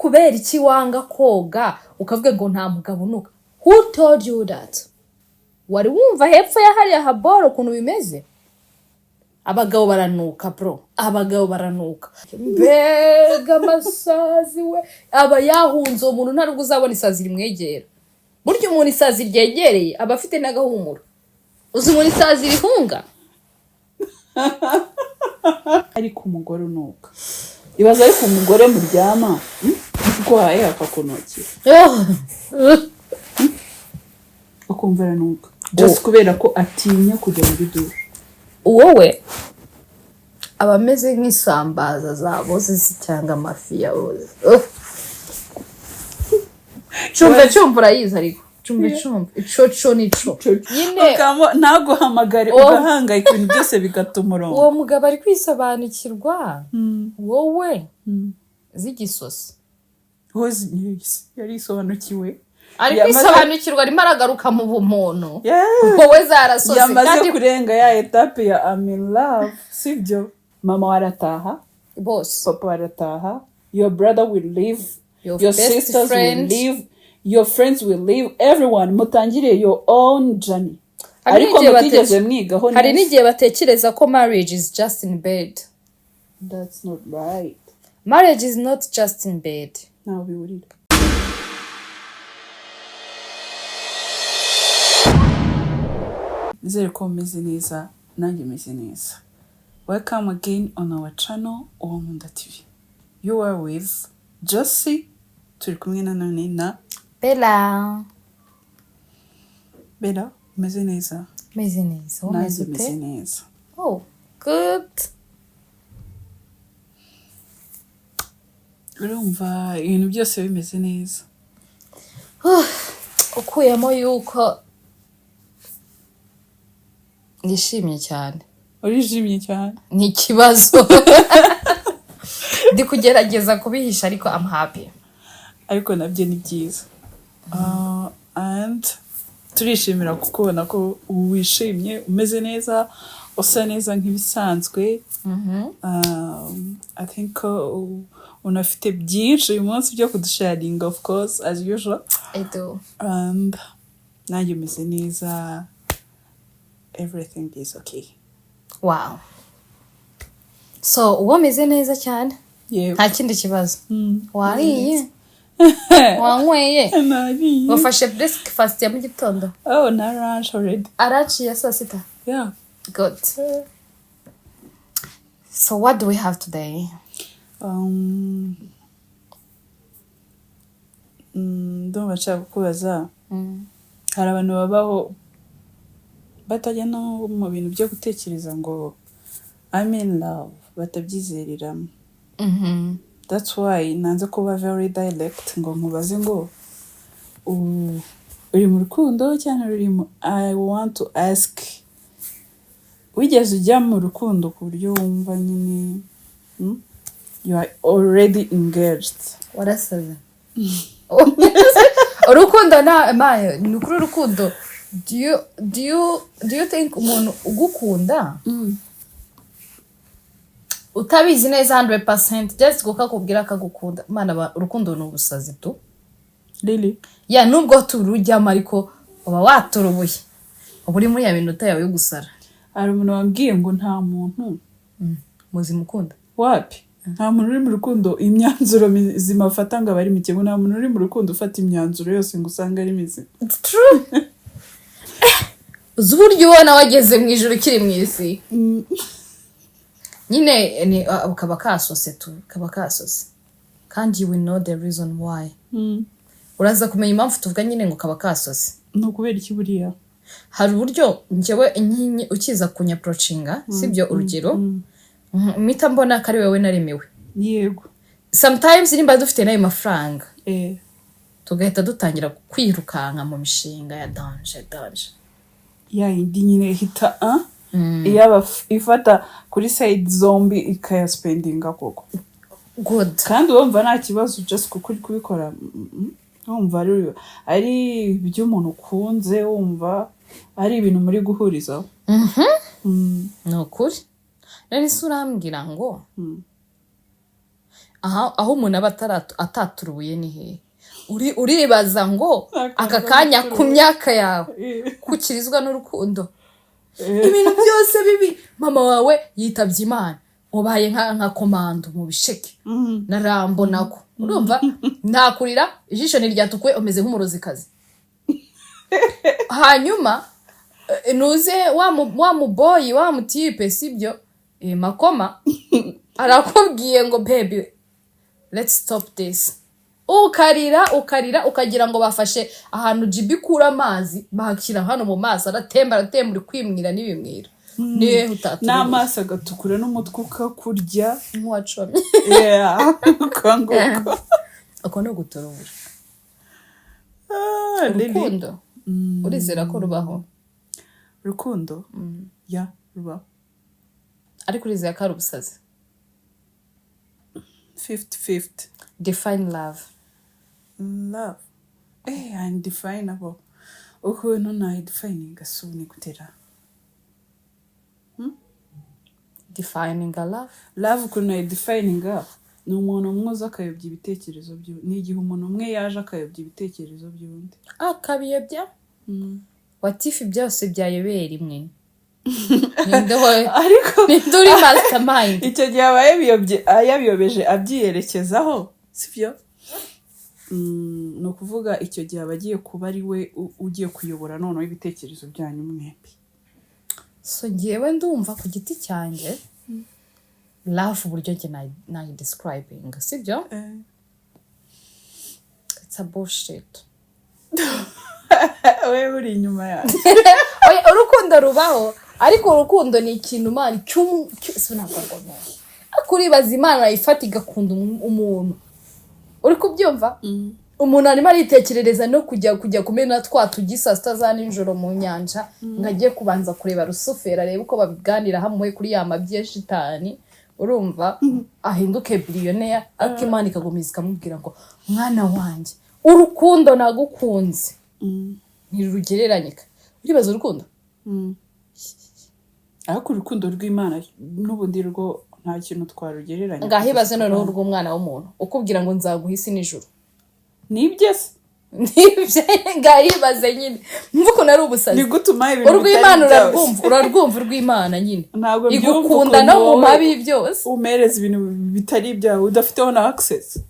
Kubera iki wanga koga ukavuga ngo nta mugabo unuka? Who told you that? Wari wumva hepfo ya hariya haboro ukuntu bimeze? Abagabo baranuka, bro, abagabo baranuka. Mbega amasazi we aba yahunze uwo muntu, ntabwo uzabona isazi rimwegera. Burya umuntu isazi ryegereye aba afite n'agahumuro. Uzi umuntu isazi rihunga? Ariko umugore unuka, ibaza, ariko umugore muryama, urwaye akakunukira, ukumva aranuka just kubera ko atinya kujya muri douche. Wowe aba ameze nk'isambaza zaboze cyangwa amafi yaboze. Cumve, cumva, urayizi, ariko cumve, cumve, ico co nico nyine. Ntaguhamagare, ugahangayika, ibintu byose bigata umurongo. Uwo mugabo ari kwisobanukirwa, wowe z'igisosi. Yarisobanukiwe. Ari kwisobanukirwa, arimo aragaruka mu bumuntu. Wowe zarasose. Yamaze kandi kurenga ya étape ya I'm in love, sibyo? Mama warataha, bose, papa warataha, your brother will leave, your your best sisters will friend. leave, your friends will leave, everyone. Mutangire your own journey. Hari ariko n'igihe mutigeze mwigaho hari neza. n'igihe batekereza ko marriage is just in bed. That's not right. Marriage is not just in bed. Ntaho bihurira. Nizere ko mumeze neza, nanjye meze neza. Welcome again on our channel, Uwo Nkunda TV. You are with Josie, turi kumwe na none na Bella. Bella. Umeze neza? Meze neza. Wowe Nanjye umeze meze ute? neza. Oh, good. Urumva ibintu byose bimeze neza? Ukuyemo yuko nishimye cyane. Urishimye cyane? Ni ikibazo, ndi kugerageza kubihisha, ariko I'm happy. Ariko nabyo ni byiza. And turishimira kukubona ko wishimye, umeze neza, usa neza nk'ibisanzwe. I think ko unafite byinshi uyu munsi byo kudusharinga, of course, as usual. I do. And nanjye umeze neza, everything is okay. Wow, so uwo ameze neza cyane. Yego. Nta kindi kibazo? Wariye, wanyweye? Nariye. Wafashe breakfast ya mu gitondo? Oh, na lunch already. Araciye saa sita? Yeah. Good. So what do we have today? Ndumva nshaka kukubaza, hari abantu babaho batajya no mu bintu byo gutekereza ngo I'm in love, batabyizeriramo. That's why nanze kuba very direct ngo nkubaze ngo uri mu rukundo cyangwa uri mu, I want to ask, wigeze ujya mu rukundo ku buryo wumva nyine, you are already engaged? Warasaze. Urukundo na mayo ni ukuri, urukundo, do you think umuntu ugukunda utabizi neza 100%, just kuko akubwira akagukunda? Mana, urukundo ni ubusazi tu. Really? Ya, nubwo turujyamo, ariko uba waturubuye, uba uri muri ya minota yawe yo gusara. Hari umuntu wambwiye ngo nta muntu Muzima ukunda. Wapi, nta muntu uri mu rukundo imyanzuro mizima afata ngo aba ari mike, ngo nta muntu uri mu rukundo ufata imyanzuro yose ngo usange ari mizima. It's true. Uzi uburyo ubona wageze mu ijoro ukiri mu isi nyine ni kaba kasose tu, kaba kasose, kandi you will know the reason why. Uraza kumenya impamvu tuvuga nyine ngo kaba kasose. Ni ukubera iki buriya? Hari uburyo njyewe inkingi ukiza kunyapproachinga, sibyo? Urugero, mpita mbona ko ari wowe naremewe. Sometimes nimba dufite n'ayo mafaranga, tugahita dutangira kwirukanka mu mishinga ya danger danger. Ya yindi nyine ihita, ah? Iyaba ifata kuri side zombi ikayaspendinga koko. Good. Kandi wumva nta kibazo, just kuko uri kubikora, wumva ari iby'umuntu ukunze, wumva ari ibintu muri guhurizaho. Ni ukuri. Rero ese urambwira ngo Aha aho umuntu aba ataturubuye ni hehe? Uribaza ngo Nta aka kantu kanya ku gaturubuye. myaka yawe kukirizwa n'urukundo, ibintu byose bibi, mama wawe yitabye Imana, ubaye nka Komando mu bisheke na Rambo nako, urumva ntakurira, ijisho ntiryatukuye, umeze nk'umurozikazi. Hanyuma nuze wa muboyi, wa mutipe, sibyo? Makoma arakubwiye ngo: "Baby, let's stop this." Ukarira, ukarira, ukagira ngo bafashe ahantu jibi ikura amazi, bahashyira hano mu maso, aratemba, aratemba, uri kwimwira n'ibimwira. Niwe utaturubuye? N'amaso agatukura n'umutwe ukakurya. Nk'uwacomye. Yeah, uko nguko. Uko ni uguturubura. Ah, Lily. Urukundo, urizera ko rubaho? Urukundo, ya, rubaho. Ariko urizera ko ari ubusazi? 50-50. Define love. Love, undefinable. Ukuntu nayidefininga si ubu, ni gutera. Defining a love. Love, ukuntu nayidefininga, ni umuntu umwe uza akayobya ibitekerezo by'undi. Ni igihe umuntu umwe yaje akayobya ibitekerezo by'undi. Akabiyobya? What if byose byayobeye rimwe? Ninde Ariko ninde uri mastermind? Icyo gihe aba yabiyobeje abyiyerekezaho, sibyo? Ni ukuvuga icyo gihe aba agiye kuba ari we ugiye kuyobora noneho ibitekerezo byanyu mwembi. So ngewe ndumva ku giti cyanjye, love, uburyo njye nayi describing, sibyo, it's a bullshit. We uri inyuma yanjye. Oya, urukundo rubaho, ariko urukundo ni ikintu, man, sinabwo ngo no. Ariko uribaza Imana ifata igakunda umuntu, uri kubyumva? Umuntu arimo aritekerereza no kujya kumena twa tugi saa 6 za nijoro mu nyanja ngo ajye kubanza kureba Rusufero, arebe uko babiganira hamwe kuri ya mabyi ya shitani, urumva, ahinduke billionaire. Ariko Imana ikagumiza ikamubwira ngo: "Mwana wanjye, urukundo nagukunze ntirugereranyika." Uribaza urukundo? Ariko urukundo rw'Imana n'ubundi rwo nta kintu twarugereranya. Ngaho ibaze noneho urw'umwana w'umuntu ukubwira ngo: "Nzaguha isi n'ijuru." Nibyo se? Nibyo, ngaho ibaze nyine, mva ukuntu ari ubusazi. Ni gute umaye ibintu Urw'Imana bitari byawe? Urarwumva urw'Imana nyine. Ntabwo mbyumva. Igukunda no Ukuntu mu wowe mabi byose. umereza ibintu bitari ibyawe, udafiteho na access.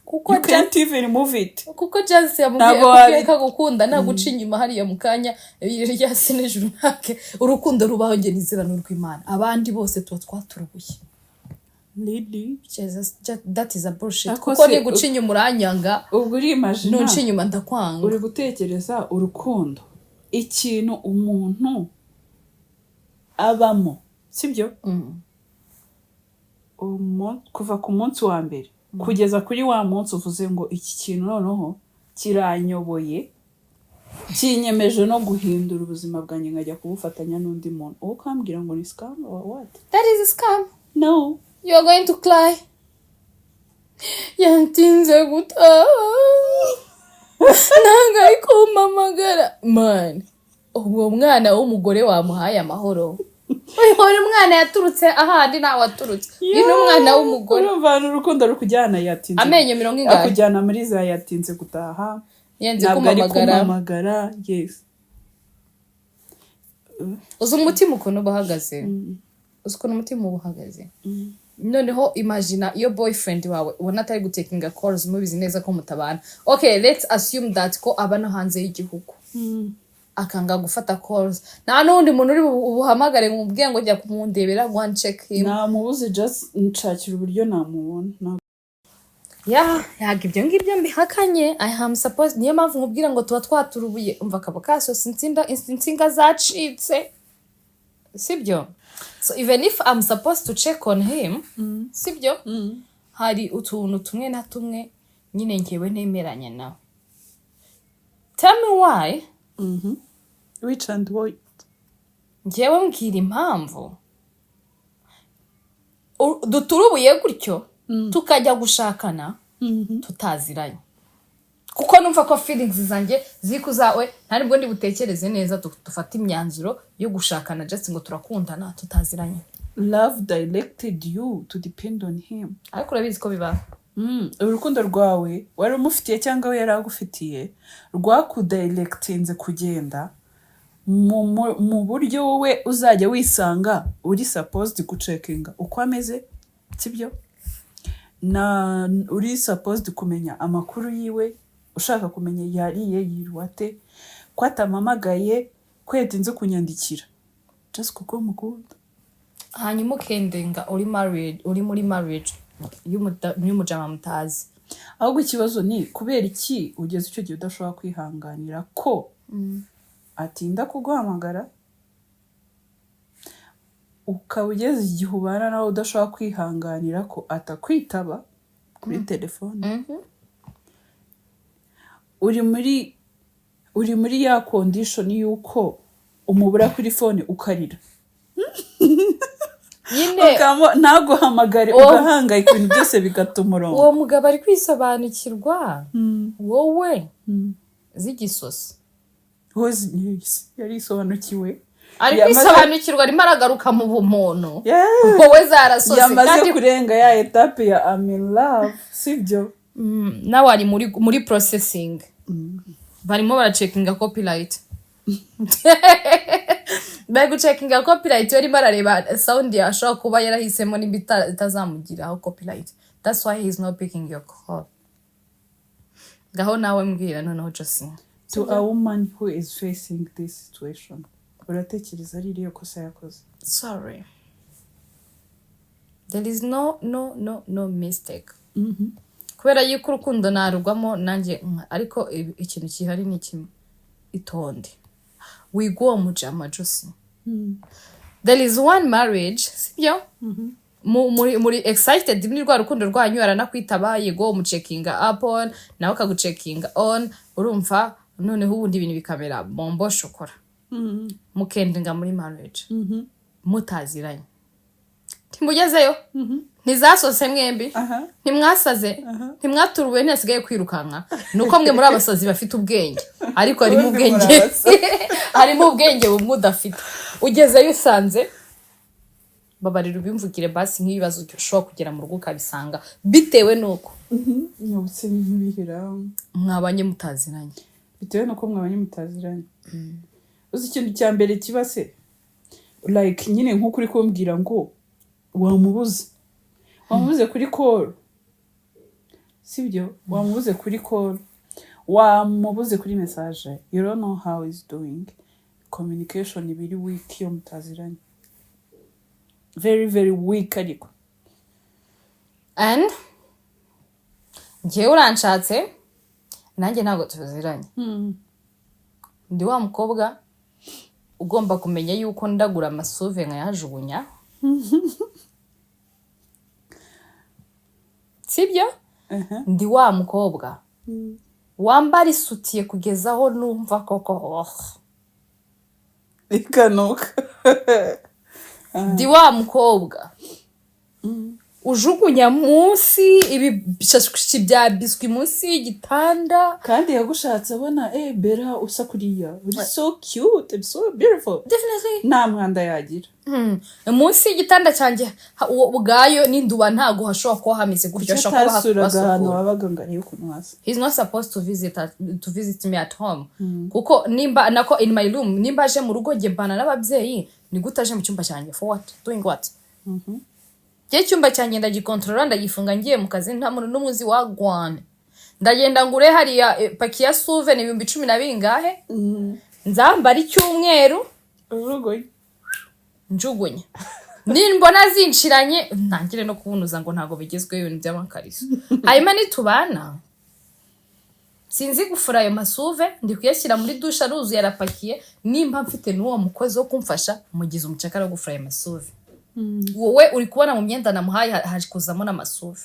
Kuko You can't even move it. Kuko Jazz yamubwiye, Ntabwo akubwiye ko agukunda, naguca inyuma hariya mu kanya rya si n'ijuru ntake. Urukundo rubaho, njye nizera n'urw'Imana, abandi bose tuba twaturubuye. Lily. Jesus, that is a bullshit. Ariko Kuko niguca inyuma uranyanga. Ubwo urimagina. Nunca inyuma ndakwanga. Uri gutekereza urukundo, ikintu umuntu abamo, sibyo? Kuva ku munsi wa mbere kugeza kuri wa munsi uvuze ngo: "Iki kintu noneho kiranyoboye, kinyemeje no guhindura ubuzima bwanjye nkajya kubufatanya n'undi muntu," uwo ukambwira ngo ni scam or what? That is a scam. No. You are going to cry. Yantinze gutaha, ntabwo ari kumpamagara. Man, ubwo mwana w'umugore wamuhaye amahoro. Uyu mwana yaturutse ahandi, ntawe waturutse. Uyu ni umwana w'umugore. Urumva ahantu urukundo rukujyana? Yatinze. Amenyo mirongo ingahe? Akujyana muri za yatinze gutaha. Yanze Ntabwo ari kumpamagara. kumpamagara, yes. Uzi umutima ukuntu uba uhagaze? Uzi ukuntu umutima uba uhagaze? Noneho imagina iyo boyfriend wawe ubona atari gutakinga calls, mubizi neza ko mutabana. Okay, let's assume that ko aba no hanze y'igihugu, akanga gufata calls, nta n'undi muntu uri buhamagare ngo umubwire ngo jya kumundebera, go and check him. Namubuze, just nshakira uburyo namubona. Ya, ntabwo ibyo ngibyo mbihakanye. I am supposed, niyo mpamvu nkubwira ngo tuba twaturubuye. Umva, akaba kasose, insinga zacitse, sibyo? So even if I'm supposed to check on him, sibyo, hari utuntu tumwe na tumwe nyine ngewe ntemeranya nawe. Tell me why. Which and what? Ngewe mbwira impamvu duturubuye gutyo tukajya gushakana tutaziranye, kuko numva ko feelings zanjye ziri kuzawe, nta nibwo ndi butekereze neza dufate imyanzuro yo gushakana just ngo turakundana tutaziranye. Love directed you to depend on him. Ariko urabizi ko bibaho. Urukundo rwawe wari umufitiye cyangwa we yari agufitiye rwakudirectinze kugenda mu buryo wowe uzajya wisanga uri supposed gucheckinga uko ameze, sibyo? Na uri supposed kumenya amakuru yiwe, ushaka kumenya yariye, yiriwe ate, ko atampamagaye, ko yatinze kunyandikira, just kuko mukunda. Hanyuma ukendinga uri married, uri muri marriage y'umujama mutazi. Ahubwo ikibazo ni kubera iki ugeze icyo gihe udashobora kwihanganira ko atinda kuguhamagara, ukaba ugeze igihe ubana nawe udashobora kwihanganira ko atakwitaba kuri telefone? Uri muri ya condition y'uko umubura kuri phone ukarira. Nyine. Ntaguhamagare, ugahangayika, ibintu byose bigata umurongo. Uwo mugabo ari kwisobanukirwa, wowe z'igisosi. Yarisobanukiwe. Ari kwisobanukirwa, arimo aragaruka mu bumuntu. Wowe zarasose. Yamaze kandi kurenga ya étape ya I'm in love, sibyo? Nawe ari muri processing, barimo baracheckinga copyright, bari gucheckinga copyright. We arimo arareba sound ashobora kuba yarahisemo nimba itazamugiraho copyright. That's why he's not picking your call. Ngaho nawe mbwira noneho, Josie. To a woman who is facing this situation, uratekereza ari iriyo kosa yakoze? Sorry, there is no, no, no, no mistake, kubera yuko urukundo narugwamo nanjye, ariko ikintu gihari ni kimwe: itonde wiga uwo mujama. Josie, there is one marriage, sibyo? Muri excited muri rwa rukundo rwanyu, aranakwitaba, yego, umucheckinga up on, nawe akagucheckinga on, urumva? Noneho ubundi ibintu bikamera bombo shokora, mukendinga muri marriage mutaziranye. Ntimugezeyo, ntizasose mwembi, ntimwasaze, ntimwaturuwe, ntihasigaye kwirukanka. Ni uko mwe muri abasazi bafite ubwenge, ariko harimo Ubundi ubwenge muri abasazi. Harimo ubwenge bumwe udafite. Ugezeyo usanze, babarira ubimvugire basi, nk'ibibazo ushobora kugera mu rugo ukabisanga bitewe n'uko Nyabutse ntibihera. mwabanye mutaziranye. Bitewe n'uko mwabanye mutaziranye, uzi ikintu cya mbere kiba se? Like nyine nk'uko uri kumbwira ngo wamubuze kuri call, sibyo? Wamubuze kuri call, wamubuze kuri message, you don't know how he's doing. Communication iba iri weak iyo mutaziranye, very very weak, ariko And njyewe uranshatse, nanjye ntabwo tuziranye, ndi wa mukobwa ugomba kumenya yuko ndagura amasuve nkayajugunya, sibyo? Ndi wa mukobwa wambara isutiye kugeza aho numva koko, oh. Ikanuka. Ndi wa mukobwa ujugunya munsi ibishashi bya biswi munsi y'igitanda. Kandi yagushatse abona Bella usa kuriya, uri so cute and so beautiful. Definitely. Nta mwanda yagira. Munsi y'igitanda cyanjye ubwayo n'induba ntago hashobora kuba hameze gutyo, Kuki hashobora kuba atasuraga ahantu hasukura. wabaga ngo arebe ukuntu hasa? He's not supposed to visit me at home, kuko nimba nako in my room, nimba aje mu rugo njye mbana n'ababyeyi, ni gute aje mu cyumba cyanjye? For what? Doing what? Njye icyumba cyanjye ndagikontorora, ndagifunga ngiye mu kazi, nta muntu n'umwe uzi wagwana. Ndagenda ngure hariya paki ya suve ni 12,000 bingahe, nzambara icyumweru. Ujugunye. Njugunya. Nimbona zinshiranye ntangire no kubunuza ngo ntabwo bigezweho ibintu by'amakariso. Hanyuma nitubana, sinzi gufura ayo masuve, ndi kuyashyira muri douche, aruzuye, arapakiye. Nimba mfite n'uwo mukozi wo kumfasha, mugize umucakara wo gufura ayo masuve. Wowe uri kubona mu myenda namuhaye haje kuzamo n'amasuve.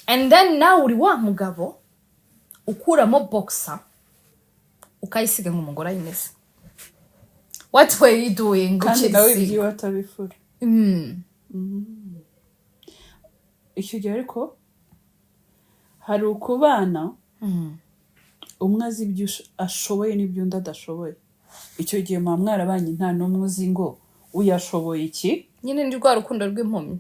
And then nawe uri wa mugabo ukuramo boxer ukayisiga ngo umugore ayimese. What were you doing? Kandi nawe Ukisiga. ibyiwe atabifura. Icyo gihe ariko hari ukubana umwe azi ibyo ashoboye n'ibyo undi adashoboye. Icyo gihe muba mwarabanye nta n'umwe uzi ngo uyashoboye iki. Nyine ni rwa rukundo rw'impumyi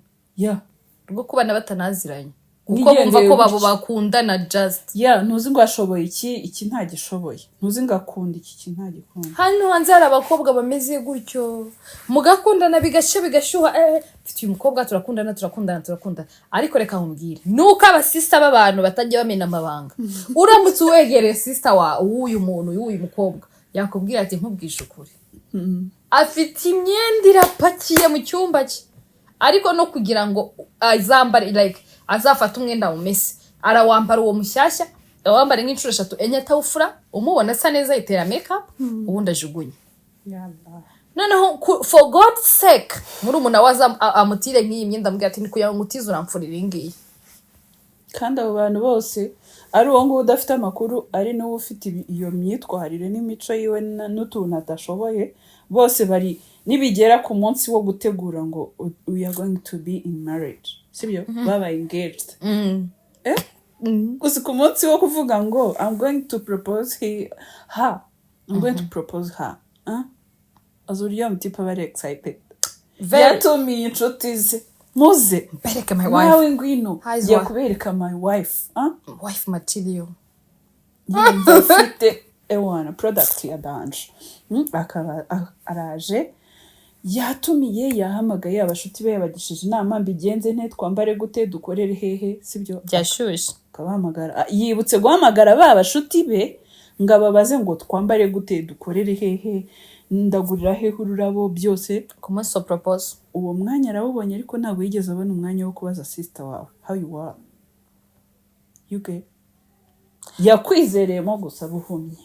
rwo kubana batanaziranye, kuko Nigendeye bumva ko babo gutya. bakundana just. Ya, ntuzi ngo ashoboye iki, iki ntagishoboye, ntuzi ngo akunda iki, iki ntagikunda. Hano hanze hari abakobwa bameze gutyo, mugakundana bigashya bigashyuha, mfite uyu mukobwa, turakundana, turakundana, turakundana. Ariko reka nkubwire, nuko abasister b'abantu batajya bamena amabanga. Uramutse uwegereye sister wa w'uyu muntu, w'uyu mukobwa, yakubwira ati: "Nkubwije ukuri, afite imyenda irapakiye mu cyumba cye, ariko no kugira ngo azambare, like azafate umwenda mumese, arawambara uwo mushyashya, awambara nk'inshuro eshatu, enye, atawufura, umubona asa neza, yitera makeup, ubundi ajugunye." Noneho for God's sake, murumuna we aza amutire nk'iyi myenda, amubwira ati: "Ni kugira ngo ngutize, uramfurira iyi ngiyi." Kandi abo bantu bose, ari uwo nguwo udafite amakuru, ari n'uwo ufite iyo myitwarire n'imico yiwe n'utuntu adashoboye, bose bari nibigera ku munsi wo gutegura ngo we are going to be in marriage, sibyo, babaye engaged, gusa ku munsi wo kuvuga ngo I'm going to propose he her, I'm going to propose her, huh? Azi uburyo mutipe aba ari excited. Very. Yatumiye inshuti ze: "Muze." "Mbereke my wife." "Nawe ngwino." Hi, ngiye Zwa. kubereka my wife, huh? Wife material. Yumva afite ewana product ya danger. Akaba araje, yatumiye, yahamagaye abashuti be, yabagishije inama: "Mbigenze nte? Twambare gute? Dukorere hehe?" Sibyo? Byashyushye. Akabahamagara. Yibutse guhamagara ba bashuti be ngo ababaze ngo twambare gute, dukorere hehe, ndagurira hehe ururabo, byose. Ku munsi wa propose. Uwo mwanya arawubonye, ariko ntabwo yigeze abona umwanya wo kubaza sister wawe how you are. You get? Yakwizereyemo gusa buhumyi.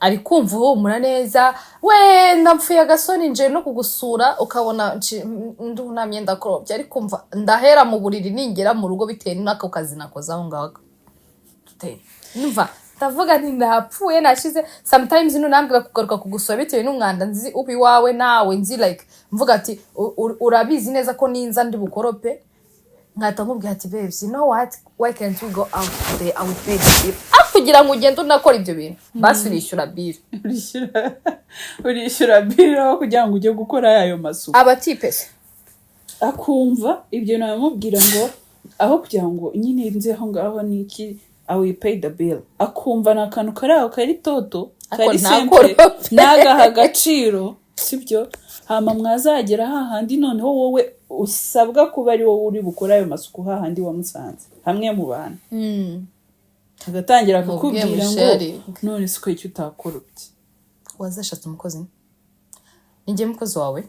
Ari kumva uhumura neza, wenda mpfuye agasoni, nje no kugusura ukabona ndunamye, ndakorobye, ariko mva ndahera mu buriri ningera mu rugo bitewe n'ako kazi nakoze aho ngaho. Numva ndavuga nti ndapfuye, nashize. Sometimes nunambwira kugaruka kugusura bitewe n'umwanda nzi uba iwawe, nawe nzi, like mvuga ati urabizi neza ko ninza ndi bukorope, nkahita nkubwira ati: "Babes, you know what, why can't we go out today? I will pay the bill." Ah, kugira ngo ugende unakora ibyo bintu, basi urishyura bill. Urishyura bill aho kugira ngo ujye gukora ayo masuku. Abatipe se? Akumva ibyo namubwira ngo aho kugira ngo nyine nze aho ngaho ni iki, I will pay the bill, akumva ni akantu kari aho, kari toto, Ariko kari simple. ntakorope. Ntagaha agaciro, sibyo? Hama mwazagera hahandi noneho wowe usabwa kuba ari wowe uri bukore ayo masuku, hahandi wamusanze hamwe mu bantu, agatangira Mubwiye akakubwira ngo musharing. "None si ko icyo utakorobye?" Wazashatse umukozi? Ni njye mukozi wawe?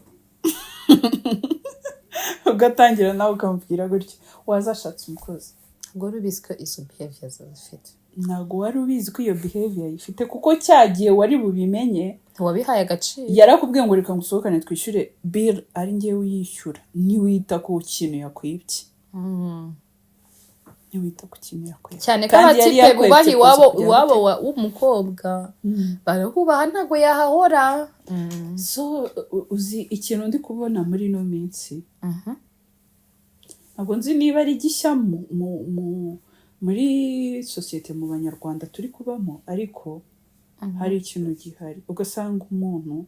Ugatangira nawe ukamubwira gutya: "Wazashatse umukozi." Ntabwo wari ubizi ko izo behaviors zifite. Ntabwo wari ubizi ko iyo behavior ayifite, kuko cyagiye wari bubimenye. Ntiwabihaye agaciro. Yarakubwiye ngo reka ngusohokane twishyure bill, ari njyewe uyishyura. Ntiwita ku kintu yakwibye, ntiwita ku kintu yakwibye. Cyane ko Kandi yari abatipe yakwetse bubaha kuza iwabo kugira iwabo gute? W'umukobwa barahubaha, ntabwo yahahora. So uzi ikintu ndi kubona muri ino minsi? Ntabwo nzi niba ari gishya muri sosiyete, mu Banyarwanda turi kubamo, ariko hari ikintu gihari, ugasanga umuntu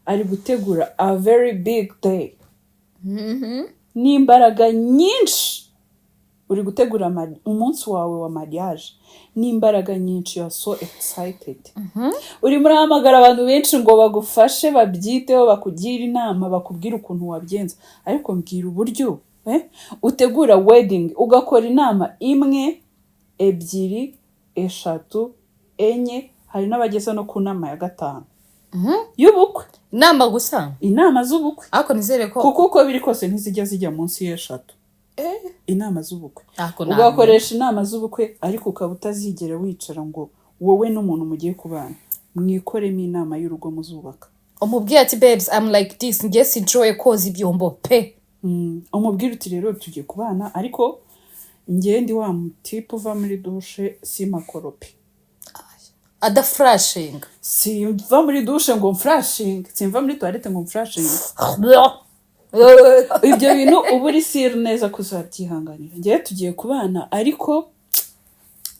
ari gutegura a very big day n'imbaraga nyinshi. Uri gutegura umunsi wawe wa mariage n'imbaraga nyinshi, you are so excited, urimo urahamagara abantu benshi ngo bagufashe, babyiteho, bakugire inama, bakubwire ukuntu wabigenza. Ariko mbwira uburyo utegura wedding, ugakora inama imwe, ebyiri, eshatu, enye, hari n'abageze no ku nama ya gatanu y'ubukwe. Inama gusa? Inama z'ubukwe. Ariko nizere ko Kuko uko biri kose ntizijya zijya munsi y'eshatu, inama z'ubukwe. Ntako. Ugakoresha inama z'ubukwe, ariko ukaba utazigera wicara ngo wowe n'umuntu mugiye kubana mwikoremo inama y'urugo muzubaka. Umubwiye ati: "Babes, I'm like this, njye sinshoboye koza ibyombo pe." Umubwire uti: "Rero tugiye kubana, ariko njye ndi wa mutipe uva muri douche simakorope." Adaflushinga. Simva muri douche ngo mflushinge, simva muri toilette ngo mflushinge. Ibyo bintu uba uri sure neza ko uzabyihanganira. Njyewe tugiye kubana, ariko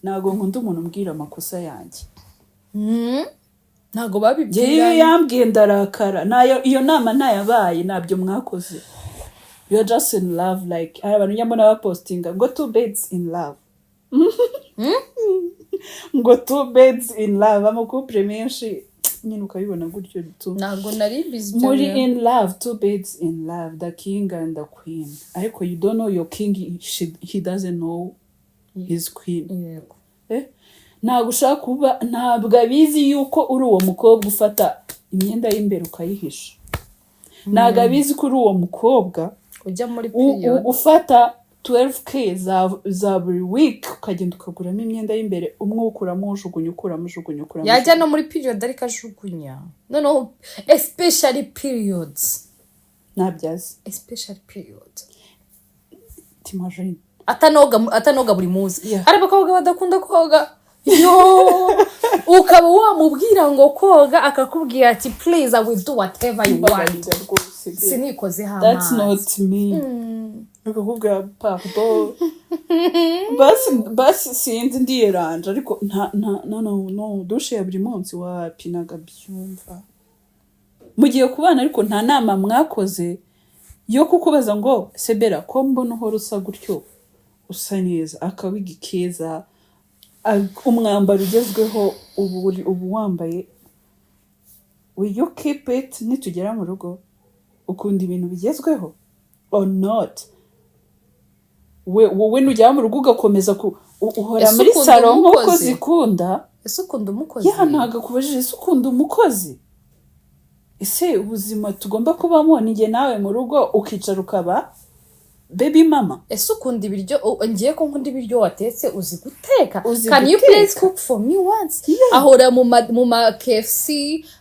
ntabwo nkunda umuntu umbwira amakosa yanjye. Ntabwo Njyewe iyo babibwira. yambwiye ndarakara. Nayo iyo nama ntayabaye, ntabyo mwakoze. You are just in love. Like, hari abantu njya mbona bapostinga ngo "two beds in love", ngo "two beds in love", amacouple menshi nyine ukabibona gutyo tu. Ntabwo nari mbizi ibyo Muri bintu. in love, two beds in love, the king and the queen. Ariko you don't know your king, he doesn't know his queen. Eh? Ntabwo ushaka kuba, ntabwo abizi yuko uri uwo mukobwa ufata imyenda y'imbere ukayihisha. Ntabwo abizi ko uri uwo mukobwa ujya muri period. Ufata 12K za buri week, ukagenda ukaguramo imyenda y'imbere, umwe ukuramo ujugunya, ukuramo ujugunya, ukuramo. Yajya no muri period ariko ajugunya, noneho especially periods. Ntabyo azi. Especially period. T'imagine? Atanoga, atanoga buri munsi. Hari abakobwa badakunda koga yo, ukaba wamubwira ngo koga, akakubwira ati: "Please, I will do whatever you want." Mbabarira rwose. Sinikozeho That's amazi. not me. Akakubwira pardon, basi basi, sinzi, ndiyeranje, ariko nta nta no no no douche ya buri munsi wapi, ntabwo abyumva. Mugiye kubana ariko nta nama mwakoze yo kukubaza ngo: "Sebera, ko mbona uhora usa gutyo, usa neza, akawigi keza, umwambaro ugezweho ubu wambaye, will you keep it nitugera mu rugo? Ukunda ibintu bigezweho or not?" We wowe nugera mu rugo ugakomeza uhora Ese muri ukunda salon nk'uko umukozi? zikunda. Ese ukunda umukozi? Ya, ntabwo akubajije: "Ese ukunda umukozi?" Ese ubuzima tugomba kubamo ni njye nawe mu rugo, ukicara ukaba baby mama? Ese ukunda ibiryo? Ngiye ko nkunda ibiryo watetse, uzi guteka? Uzi Can you guteka? please cook for me once? Ahora mu ma KFC,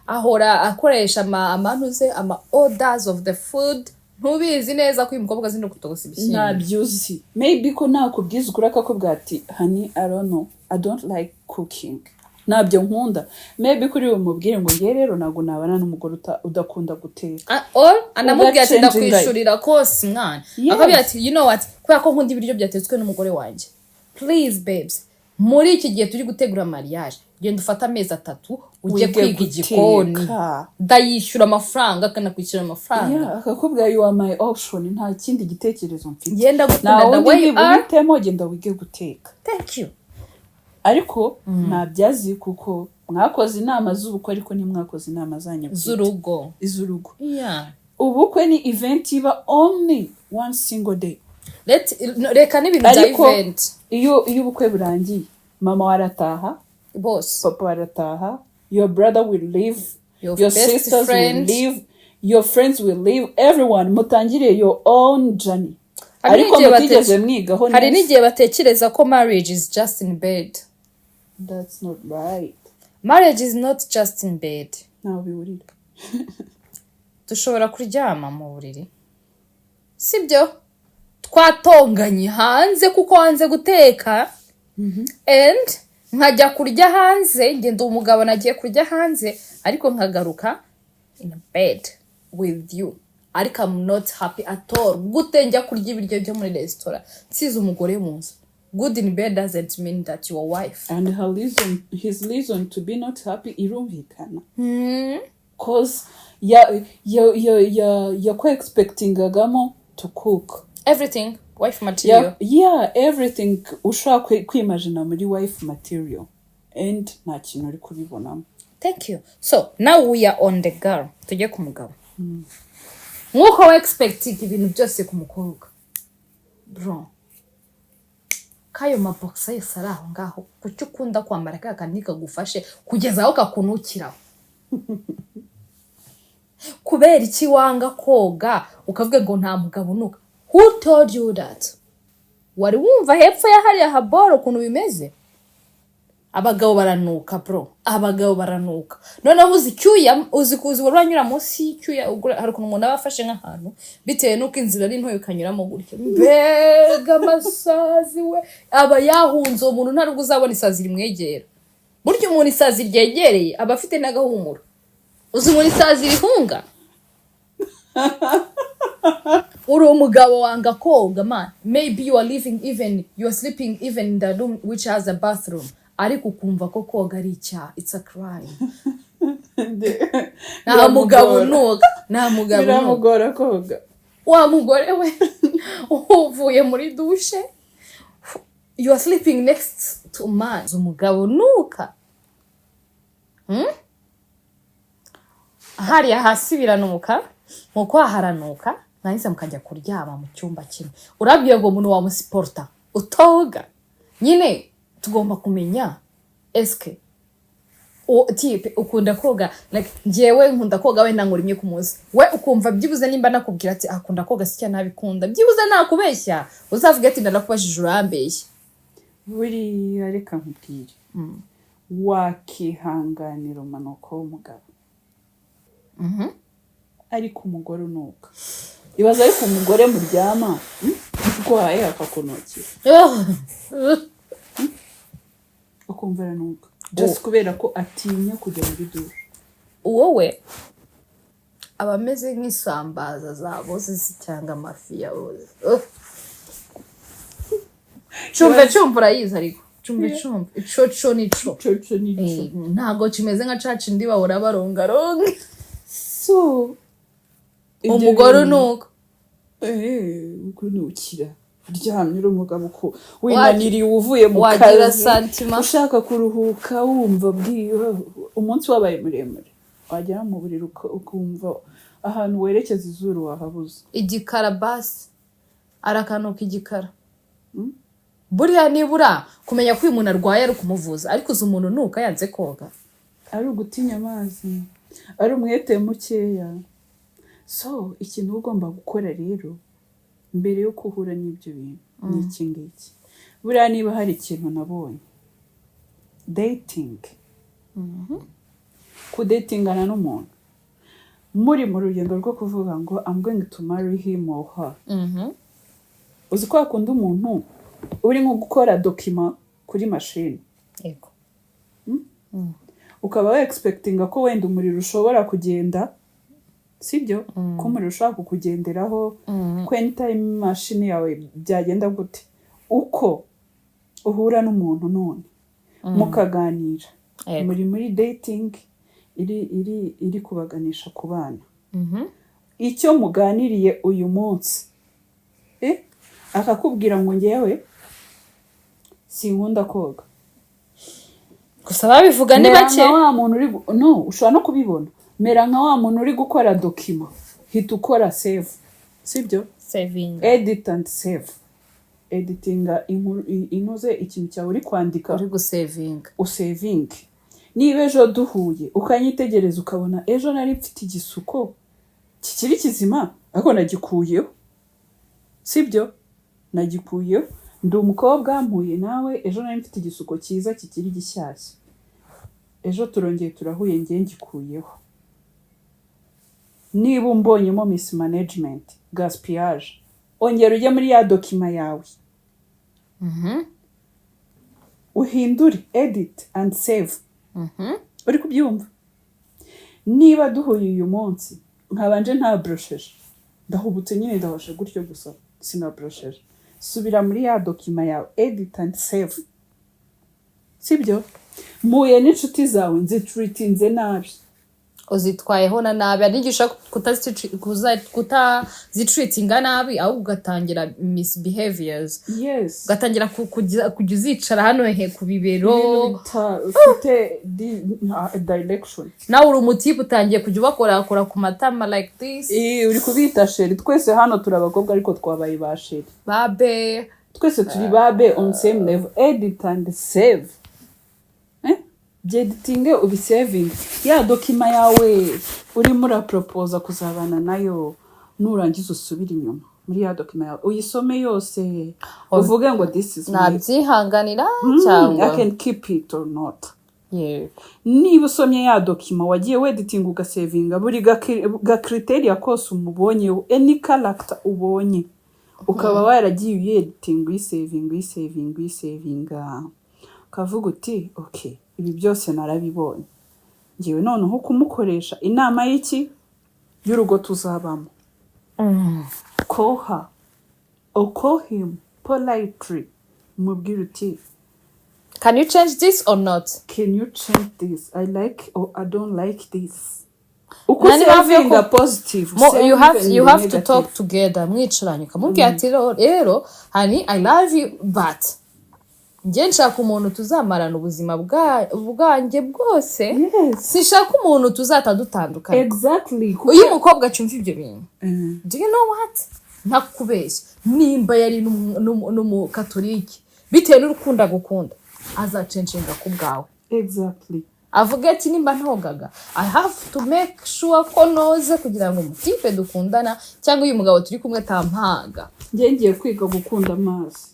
ahora akoresha amanuze, ama orders of the food. Ntubizi neza ko uyu mukobwa azi no gutogosa ibishyimbo. Ntabyo uzi. Maybe ko nakubwiza ukuri akakubwira ati: "Honey, I don't know, I don't like cooking, ntabyo nkunda." Maybe kuri bumubwire ngo: "Ngewe rero ntabwo nabana n'umugore udakunda guteka." Ah, or anamubwira ati: Ugachanginga. "Ndakwishurira kose, mwana." Akabwira ati: "You know what, kubera ko nkunda ibiryo byatetswe n'umugore wanjye, please babes, muri iki gihe turi gutegura mariage, genda ufate amezi 3 ujye Wige kwiga guteka." igikoni, ndayishyura amafaranga." Akanakwishyura amafaranga. Yeah, akakubwira: "You are my option, nta kindi gitekerezo mfite." Ngenda Nta gukunda the wundi way you are. buhitemo, genda wige guteka. Thank you. Ariko ntabyazi kuko mwakoze inama z'ubukwe ariko ntimwakoze inama zanyu bwite. Z'urugo. Iz'urugo. Ubukwe ni event iba only one single day. No, reka n'ibintu bya Ariko event. iyo ubukwe burangiye, mama warataha, bose, papa arataha, your brother will leave, Your your best sisters will friend. leave, your friends will leave, everyone. Mutangire your own journey. Hari Ariko n'igihe mutigeze mwigaho hari neza. n'igihe batekereza ko marriage is just in bed. That's not right. Marriage is not just in bed. Ntaho bihurira. Dushobora kuryama mu buriri, sibyo, twatonganye hanze kuko wanze guteka, and nkajya kurya hanze, ngenda umugabo nagiye kurya hanze, ariko nkagaruka in bed with you, ariko I'm not happy at all. Gute njya kurya ibiryo byo muri resitora nsize umugore mu nzu? Good in bed doesn't mean that your wife. And her reason, his reason to be not happy irumvikana, cause ya ya expectingagamo to cook. Everything, wife material. Yeah, everything ushobora kwimagina muri wife material, and nta kintu uri kubibonamo. Thank you. So now we are on the girl. Tujye ku mugabo. Nk'uko we expecting ibintu byose ku mukobwa, bro, kayo mabogisa yose ari aho ngaho, kuki ukunda kwambara ka kandi kagufashe kugeza aho kakunukiraho? Kubera iki wanga koga, ukavuga ngo nta mugabo unuka? Who told you that? Wari wumva hepfo ya hariya haboro ukuntu bimeze? Abagabo baranuka, bro, abagabo baranuka. Noneho uzi icyuya, uzi kuzi wari wanyura munsi y'icyuya, hari ukuntu umuntu aba afashe nk'ahantu bitewe n'uko inzira ari ntoya, ukanyuramo gutya, mbega amasazi we aba yahunze. Uwo muntu nta nubwo uzabona isazi rimwegera. Burya umuntu isazi ryegereye aba afite n'agahumuro. Uzi umuntu isazi rihunga? Uri umugabo wanga koga, man. Maybe you are living, even you are sleeping even in the room which has a bathroom, ariko ukumva ko koga ari icyaha, it's a crime. Nta mugabo unuka, nta mugabo unuka. Biramugora koga. Wa mugore we, uvuye muri douche, you are sleeping next to man, umugabo nuka. Hariya hasi biranuka, nkuko haranuka, mwangiza mukajya kuryama mu cyumba kimwe. Urabwiye ngo umuntu wamusupporta utoga nyine? Tugomba kumenya, eske type ukunda koga? Like njyewe nkunda koga wenda nkora imwe ku munsi. We ukumva byibuze nimba nakubwira ati akunda koga si cyane, ntabikunda, byibuze nakubeshya uzavuga ati "Ndakubajije urambeshya." Buriya reka nkubwire, wakihanganira umunuko w'umugabo, ariko umugore unuka, ibaza ariko umugore muryama, urwaye akakunukira, ukumva aranuka just kubera ko atinya kujya muri douche. Wowe aba ameze nk'isambaza zaboze se cyangwa amafi yaboze. Ugh. Cumve cumve, urayizi ariko cumve cumve, ico co nico. Coco nico. Ntago kimeze nka ca kindi bahora barongaronga. So ibyo Umugore unuka. Ukunukira uryamye uri umugabo, uko winaniriye uvuye mu Wagira kazi, sentiment. ushaka kuruhuka, wumva umunsi wabaye muremure, wagera mu buriri ukumva ahantu werekeza izuru wahabuze. Igikara basi arakanuka igikara. Buriya nibura kumenya ko uyu muntu arwaye ari ukumuvuza, ariko uzi umuntu unuka yanze koga? Ari ugutinya amazi, ari umwete mukeya. So ikintu uba ugomba gukora rero mbere yo guhura n'ibyo bintu ni iki ngiki. Buriya niba hari ikintu nabonye, dating, kudatingana n'umuntu muri mu rugendo rwo kuvuga ngo "I'm going to marry him or her", uzi ko wakunda umuntu uri nko gukora document kuri mashini, ukaba we expectinga ko wenda umuriro ushobora kugenda, sibyo? Ko umuriro ushobora kukugenderaho, ko anytime mashini yawe byagenda gute. Uko uhura n'umuntu none mukaganira, muri muri dating iri kubaganisha ku bana, icyo muganiriye uyu munsi, akakubwira ngo "Ngewe sinkunda koga." Gusa babivuga ni Mera bake. nka wa muntu uri no ushobora no kubibona, mera nka wa muntu uri gukora document, hita ukora save, sibyo? Saving. Edit and save, editinga inkuru inoze ikintu cyawe uri kwandika. Uri gusavinga. Usavinge. Niba ejo duhuye ukanyitegereza ukabona ejo nari mfite igisuko kikiri kizima ariko nagikuyeho, sibyo? Nagikuyeho, ndi umukobwa mpuye nawe, ejo nari mfite igisuko cyiza kikiri gishyashya, ejo turongeye turahuye ngiye ngikuyeho. Niba umbonyemo mismanagement, gaspillage, ongera ujye muri ya document yawe uhindure, edit and save. Uri kubyumva? Niba duhuye uyu munsi nkabanje nta brosheje, ndahubutse nyine, ndahoshe gutyo gusa, sinabrosheje, subira muri ya document yawe, edit and save, sibyo? Mpuye n'inshuti zawe nzitreatinze nabi. Uzitwayeho na nabi. Hari n'igihe ushobora kutazitreatinga nabi, ahubwo ugatangira misbehaviors. Ugatangira kujya uzicara hano he ku bibero. Ibintu bitafite direction. Nawe uri umutipe, utangiye kujya ubakorakora ku matama like this. Uri kubita chéri. Twese hano turi abakobwa, ariko twabaye ba chéri. Babe. Twese turi babe on same level. Edit and save. Byeditinge, ubisavinge ya document yawe urimo uraproposa kuzabana nayo. Nurangiza usubire inyuma muri ya document yawe, uyisome yose, uvuge ngo "This is my Nabyihanganira I cyangwa can keep it or not." Niba usomye ya document wagiye weditinga, ugasavinga buri gacriteria kose umubonyeho, any character ubonye, ukaba waragiye uyeditinga, uyisavinga, uyisavinga, uyisavinga, ukavuga uti "Ok, ibi byose narabibonye, ngewe noneho kumukoresha inama y'iki y'urugo tuzabamo." Call her or call him politely, mubwire uti "Can you change this or not?" "Can you change this? I like or I don't like this." Uko Nta n'impamvu yo usavinga positive, You you have to talk together, mwicaranye ukamubwira ati: "Rero honey, I love you, but njye nshaka umuntu tuzamarana ubuzima bwanjye bwose. Sinshaka umuntu tuzata dutandukana." Uyu mukobwa acyumva ibyo bintu, do you know what, ntakubeshya, nimba yari n'umukatolike, bitewe n'urukundo agukunda, azacenshinga ku bwawe. Avuga ati: "Nimba ntogaga, I have to make sure ko noze kugira ngo umutipe dukundana cyangwa uyu mugabo turi kumwe atampaga." Njye ngiye kwiga gukunda amazi,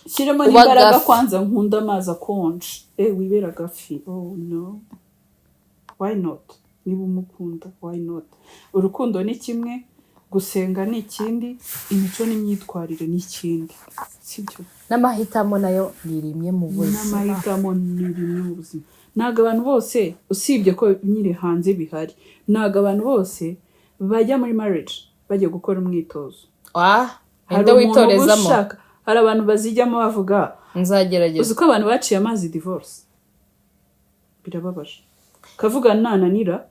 shyiremo Uba n'imbaraga. gafi. Kwanza nkunda amazi akonje. Wibera gafi. Oh no, why not? Niba umukunda, why not? Urukundo ni kimwe, gusenga ni ikindi, imico n'imyitwarire ni ikindi, sibyo? N'amahitamo nayo ni rimwe mu buzima. N'amahitamo ni rimwe mu buzima. Ntabwo abantu bose, usibye ko nyiri hanze bihari, ntabwo abantu bose bajya muri marriage bagiye gukora umwitozo. Ah, Hari inde umuntu uba witorezamo? ushaka, hari abantu bazijyamo bavuga "Nzagerageza." Uzi ko abantu baciye amazi divorce? Birababaje, kavuga nananira,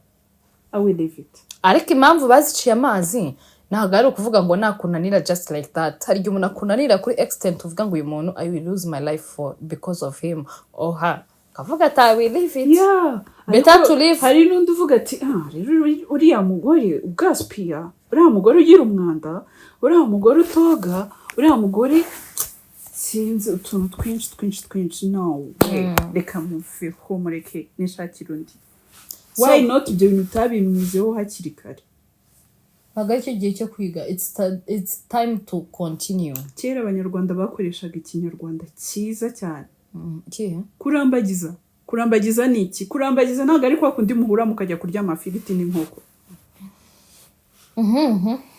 I will leave it. Ariko impamvu baziciye amazi ntabwo ari ukuvuga ngo nakunanira just like that. Hari igihe umuntu akunanira kuri extent uvuga ngo uyu muntu, I will lose my life for because of him or her, kavuga ati: "I will leave it." Better Ariko to leave. hari n'undi uvuga ati: "Ah, rero uriya mugore ugasipiya, uriya mugore ugira umwanda, uriya mugore utoga, uriya mugore sinzi utuntu twinshi twinshi twinshi, no way, reka muveho, mureke nishakire undi." Why not? Ibyo bintu utabimwizeho hakiri kare. Ntabwo aricyo gihe cyo kwiga. It's time to continue. Kera Abanyarwanda bakoreshaga Ikinyarwanda cyiza cyane. Ikihe? Kurambagiza. Kurambagiza ni iki? Kurambagiza ntabwo ari kwa kundi muhura mukajya kurya amafiriti n'inkoko.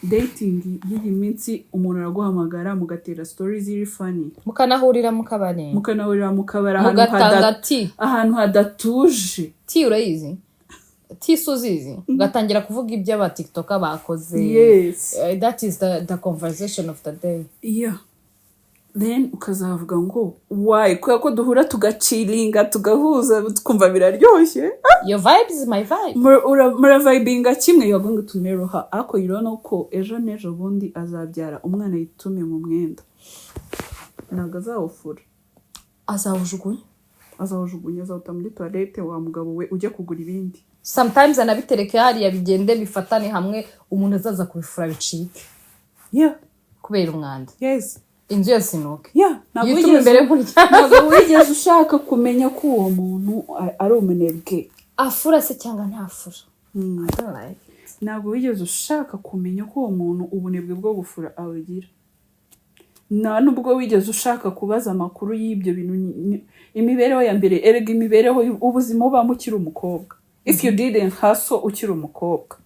Dating y'iyi minsi, umuntu araguhamagara mugatera stories ziri funny, mukanahurira mu kabari, mukanahurira mu kabari ahantu mugatanga tea. Ahantu hadatuje. Tea urayizi? Tea si uzizi? Ugatangira kuvuga ibyo aba TikToker bakoze. That is the conversation of the day. Yeah, then ukazavuga ngo why? Kubera ko duhura tugachillinga, tugahuza, twumva biraryoshye. Your vibe is my vibe. Muravibinga kimwe, you are going to marry her, ariko you don't know ko ejo n'ejo bundi azabyara umwana yitume mu mwenda, ntabwo azawufura. Azawujugunya. Azawujugunya, azawuta muri toilette. Wa mugabo we, ujya kugura ibindi. Sometimes anabitereke hariya, bigende bifatane hamwe, umuntu azaza kubifura bicike kubera umwanda. Inzu yose inuke. Ntabwo Yitume wigeze imbere y'umuryango. Ntabwo wigeze ushaka kumenya ko uwo muntu ari umunebwe. Afura se cyangwa ntafura? I don't like it. Ntabwo wigeze ushaka kumenya ko uwo muntu ubunebwe bwo gufura abugira. Nta nubwo wigeze ushaka kubaza amakuru y'ibyo bintu, imibereho ya mbere. Erega imibereho, ubuzima ubamo ukiri umukobwa, if you didn't hustle ukiri umukobwa,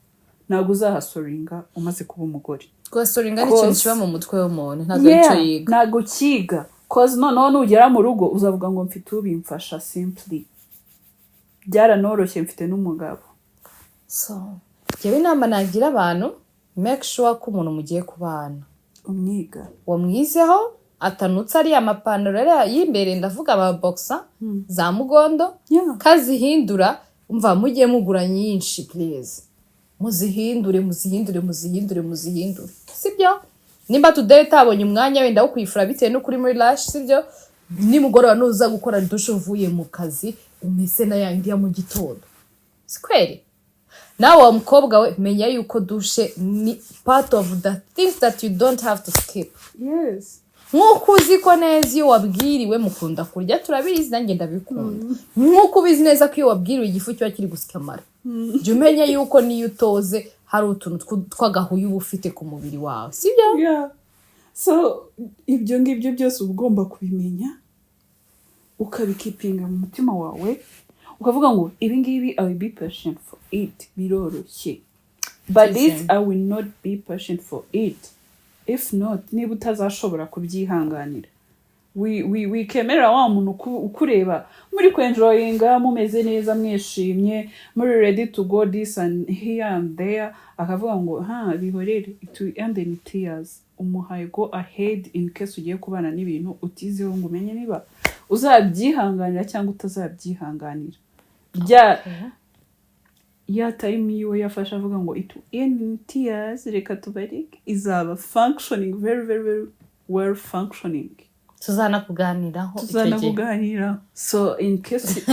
ntabwo uzahustlinga umaze kuba umugore. Guhustlinga ni ikintu kiba mu mutwe w'umuntu, ntabwo ari cyo yiga. Ntabwo ukiga, 'cause noneho nugera mu rugo uzavuga ngo mfite ubimfasha, simply byaranoroshye, mfite n'umugabo. So njyewe inama nagira abantu, make sure ko umuntu mugiye kubana umwiga. Wamwizeho atanutse ariya mapantaro ariya y'imbere, ndavuga aba boxer za mugondo, kazihindura. Umva, mujye mugura nyinshi please, muzihindure, muzihindure, muzihindure, muzihindure, sibyo? Nimba today utabonye umwanya wenda wo kuyifura bitewe n'uko uri muri rush, sibyo, nimugoroba nuza gukora dushe uvuye mu kazi, umese na yandi ya mu gitondo. Si kweri? Nawe wa mukobwa we, menya yuko dushe ni part of the things that you don't have to skip. Nk'uko uzi ko neza iyo wabwiriwe, mukunda kurya, turabizi, nanjye ndabikunda, nk'uko ubizi neza ko iyo wabwiriwe igifu kiba kiri gusya amara, jya umenya yuko niyo utoze hari utuntu tw'agahuyu uba ufite ku mubiri wawe, sibyo? Yeah. So ibyo ngibyo byose uba ugomba kubimenya, ukabikeepinga mu mutima wawe, ukavuga ngo ibi ngibi I will be patient for it, biroroshye, but this I will not be patient for it. If not, niba utazashobora kubyihanganira, wikemerera wa muntu ukureba muri kwenjoyinga, mumeze neza, mwishimye, muri ready to go this and here and there, akavuga ngo ha bihorere, it will end in tears. Umuhaye go ahead in case ugiye kubana n'ibintu utizeho ngo umenye niba uzabyihanganira cyangwa utazabyihanganira. Bya Ya time yiwe yafashe avuga ngo "It will end in tears", reka tubareke, izaba functioning very, very, very well functioning. Tuzanakuganiraho icyo gihe. Tuzanakuganira. So in case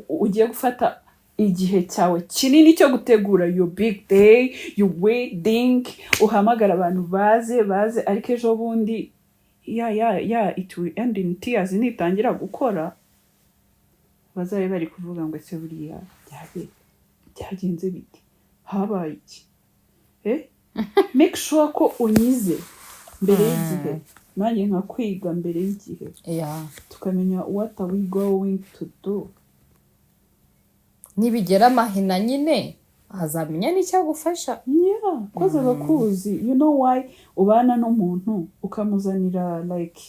ugiye gufata igihe cyawe kinini cyo gutegura your big day, your wedding, uhamagara abantu baze baze, ariko ejo bundi ya "It will end in tears" nitangira gukora, bazabe bari kuvuga ngo: "Ese buriya byagenze bite? Habaye iki?" Make sure ko unyize mbere y'igihe, nanjye nkakwiga mbere y'igihe, tukamenya what are we going to do. Nibigera amahina nyine azamenya n'icyo agufasha. Yeah, koze abakuzi. You know why ubana n'umuntu ukamuzanira, like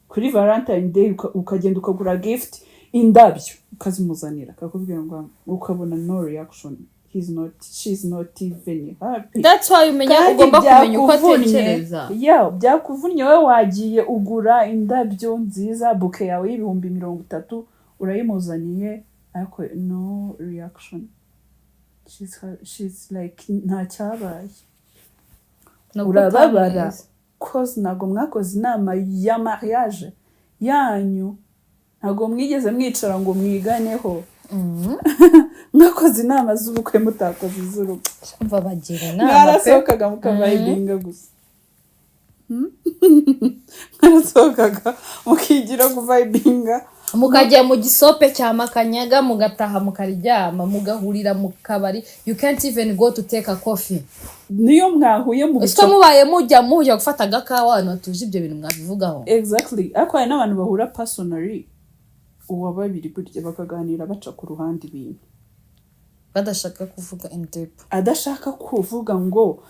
kuri Valentine Day, ukagenda ukagura gift, indabyo, ukazimuzanira, akakubwira ngo, ukabona no reaction, he's not, she's not even happy. That's why umenya Kandi ugomba kumenya uko byakuvunnye. atekereza. Yeah, byakuvunnye. Wowe wagiye ugura indabyo nziza, bouquet yawe y'ibihumbi 30 urayimuzaniye, ariko no reaction. She's like nta cyabaye. Ni uko Urababara. utamuzi. Cause ntabwo mwakoze inama ya mariage yanyu, ntabwo mwigeze mwicara ngo mwiganeho. Mwakoze inama z'ubukwe, mutakoze iz'urugo. Umva, bagira inama pe. Mwarasohokaga mukavibinga gusa. Mwarasohokaga mukigira kuvibinga. Mukajya mu gisope cya Makanyaga, mugataha, mukaryama, mugahurira mu kabari. You can't even go to take a coffee. Niyo mwahuye mu Ese mubaye mujya gufata agakawa ahantu hatuje, ibyo bintu mwabivugaho? Exactly. Ariko hari n'abantu bahura personally, uwa babiri burya, bakaganira baca ku ruhande ibintu. Badashaka kuvuga in deep. Adashaka kuvuga ngo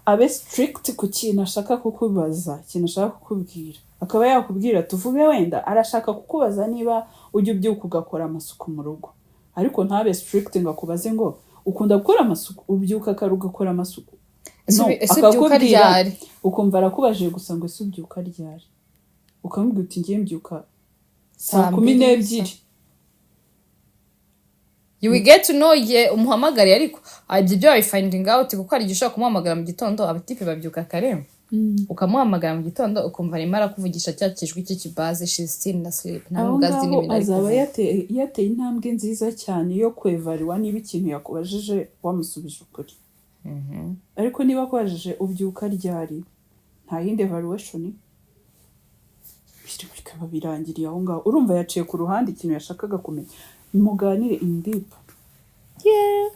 abe strict ku kintu ashaka kukubaza, ikintu ashaka kukubwira. Akaba yakubwira, tuvuge wenda arashaka kukubaza niba ujya ubyuka ugakora amasuku mu rugo, ariko ntabe strict ngo akubaze ngo: "Ukunda gukora amasuku? Ubyuka kare ugakora amasuku?" Ese No, ese ubyuka akakubwira, ryari? Ukumva arakubajije gusa ngo: "Ese ubyuka ryari?" Ukamubwira uti: "Ngiye mbyuka saa Saa kumi mbiri." n'ebyiri You will get to know igihe umuhamagariye, ariko ibyo byo finding out, kuko hari igihe ushobora kumuhamagara mu gitondo. Abatipe babyuka kare. Ukamuhamagara mu gitondo, ukumva arimo arakuvugisha cya kijwi cy'ikibaze, she's still in sleep, nta Aho nubwo azi ngaho n'ibintu ari azaba kuvuga. yateye intambwe nziza cyane yo kwevaluwa niba ikintu yakubajije wamusubije ukuri. Ariko niba akubajije "Ubyuka ryari?", nta yindi evaluation, bikaba birangiriye aho ngaho, urumva yaciye ku ruhande ikintu yashakaga kumenya. Muganire in deep. Yeah.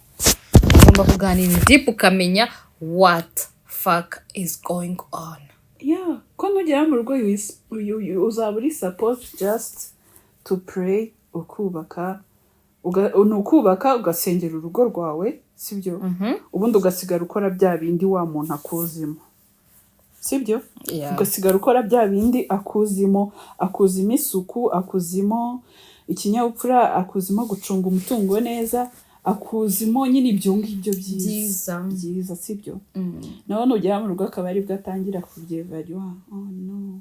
Ugomba kuganira in deep, ukamenya what fuck is going on. Yeah, ko nugera mu rugo uzaba uri supposed just to pray, ukubaka, ni ukubaka, ugasengera urugo rwawe, sibyo? Ubundi ugasigara ukora bya bindi wa muntu akuzimo, sibyo? Yeah. Ugasigara ukora bya bindi akuzimo. Akuzimo isuku, akuzimo ikinyabupfura, akuzimo gucunga umutungo neza, akuzimo nyine ibyo ngibyo byiza. Byiza. Byiza, sibyo? Naho nugera mu rugo akaba aribwo atangira kubyevaluwa, oh no.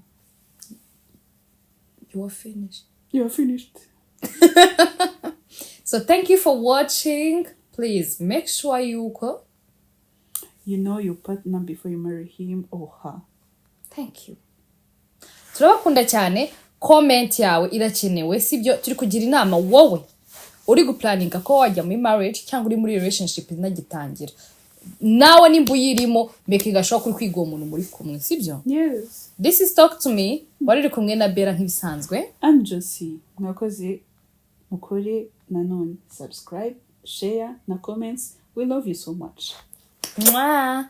You are finished. You are finished. So thank you for watching. Please make sure yuko you know your partner before you marry him or her. Thank you, turabakunda cyane. Comment yawe irakenewe, sibyo? Turi kugira inama wowe uri guplanninga ko wajya muri marriage cyangwa uri muri relationship inagitangira. Nawe nimba uyirimo, making sure ko uri kwiga uwo muntu muri kumwe, sibyo? Yes. This is Talk to Me, wari uri kumwe na Bella nk'ibisanzwe. And Josie. Mwakoze, mukore nanone subscribe, share na comments. We love you so much. Mwah.